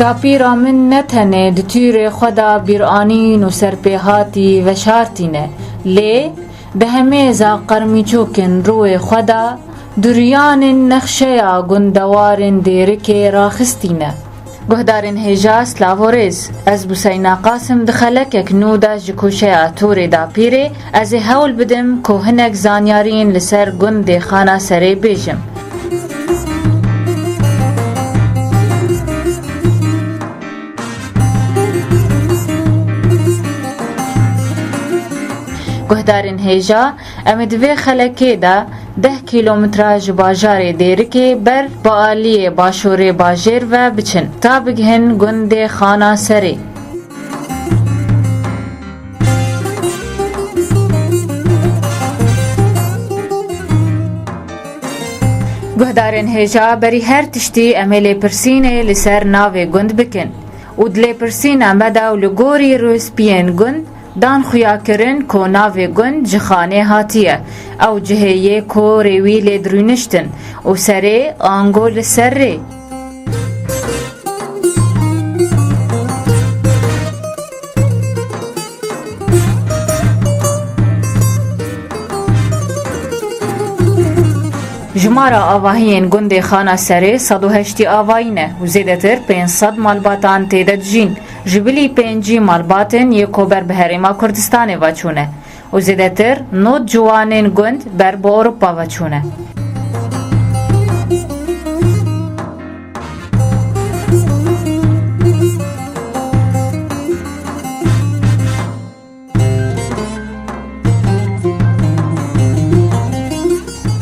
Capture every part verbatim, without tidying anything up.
Dapîra min ne tenê di tûrê xwe de bîranîn û serpêhatî veşartî ne, lê di hemêza qermîçokên rûyê xwe de duriyanên nexşeya gundewarên Dêrikê raxistî ne. Guhdarên hêja, silav û rêz. Ez Buseyna Qasim di xelekek nû de ji koşeya Torê Dapîrê ez ê hewl bidim ku hinek zanyariyên li ser gundê Xana Serê bêjim. Guhdarên hêja, em ê di vê xelekê de deh kîlometre ji bajarê Dêrikê ber bi aliyê başûrê bajêr ve biçin, ta bigihin gundê Xana Serê. Guhdarên hêja, berî her tiştî em ê lêpirsînê li ser navê gund bikin û di lêpirsîna me de û li gorî rûspiyên gund dan xuya kirin ku navê gund ji xanê hatiye, ew cihê yê ku rê wî lê dirûniştin û serê ango li ser rê. Jimara avahiyên gundê Xana Serê sed û heştî avayî ne û zêdetir pênc sed malbatan tê de dijîn. Ji bilî pêncî malbatên yê ku ber bi Herêma Kurdistanê ve çûne û zêdetir nod ciwanên gund ber bi Ewropa ve çûne.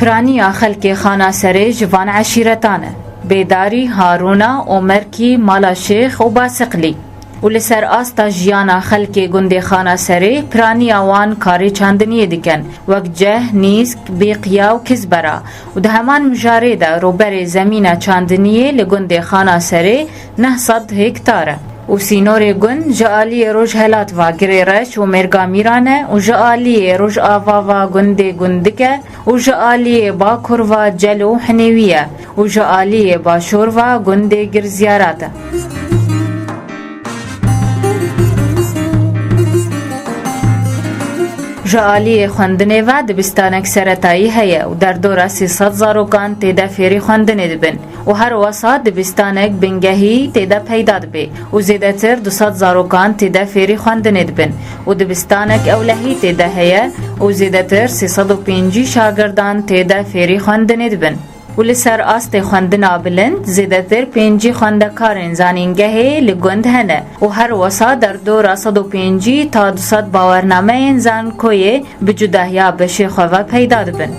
Piraniya xelkê Xana Serê ji van eşîretan e: Bêdarî, Harûna, Omerkî, Mala Şêx û Basiqlî. Û li ser asta jiyana xelkê gundê Xana Serê, piraniya wan karê çandiniyê dikin, wek ceh, nîsk, bîqiya û kizbera. Û di heman mijarê de rûberê zemîna çandiniyê li gundê Xana Serê neh sed hektar e. Û sînorê gund ji aliyê rojhelat ve Girê Reş û Mêrga Mîran e û ji aliyê rojava ve gundê Gundik e û ji aliyê bakur ve Cel û Hinêwî ye û ji aliyê başûr ve gundê Girziyarat e. Ji aliyê xwendinê ve dibistanek seretayî heye û derdora sê sed zarokan tê de fêrî xwendinê dibin û her wesa dibistanek bingehî tê de peyda dibe û zêdetir du sed zarokan tê de fêrî xwendinê dibin û dibistanek ewlehî tê de heye û zêdetir sê sed û pêncî şagirdan tê de fêrî xwendinê dibin. Û li ser astê xwendina bilind, zêdetir pêncî xwendekarên zanîngehê li gund hene û her wesa derdora sed û pêncî ta du sed bawernameyên zankoyê bi cudahiya beşê xwe ve peyda dibin.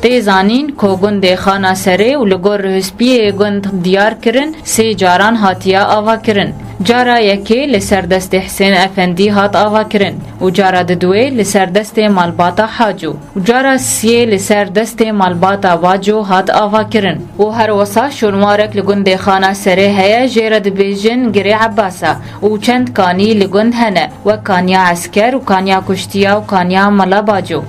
Tê zanîn ku gundê Xana Serê û li gor rihspiyê gund diyar kirin, sê caran hatiye avakirin. Cara yekê li ser destê Hisên Efendî hat avakirin û cara diduwê li ser destê malbata Haco û cara siyê li ser destê malbata Baco hat avakirin. Û her wesa şûnwarek li gundê Xana Serê heye, jê re dibêjin Girê Ebasa û çend kanî li gund hene, wek Kaniya Esker û Kaniya Kuştiya û Kaniya Mela Baco.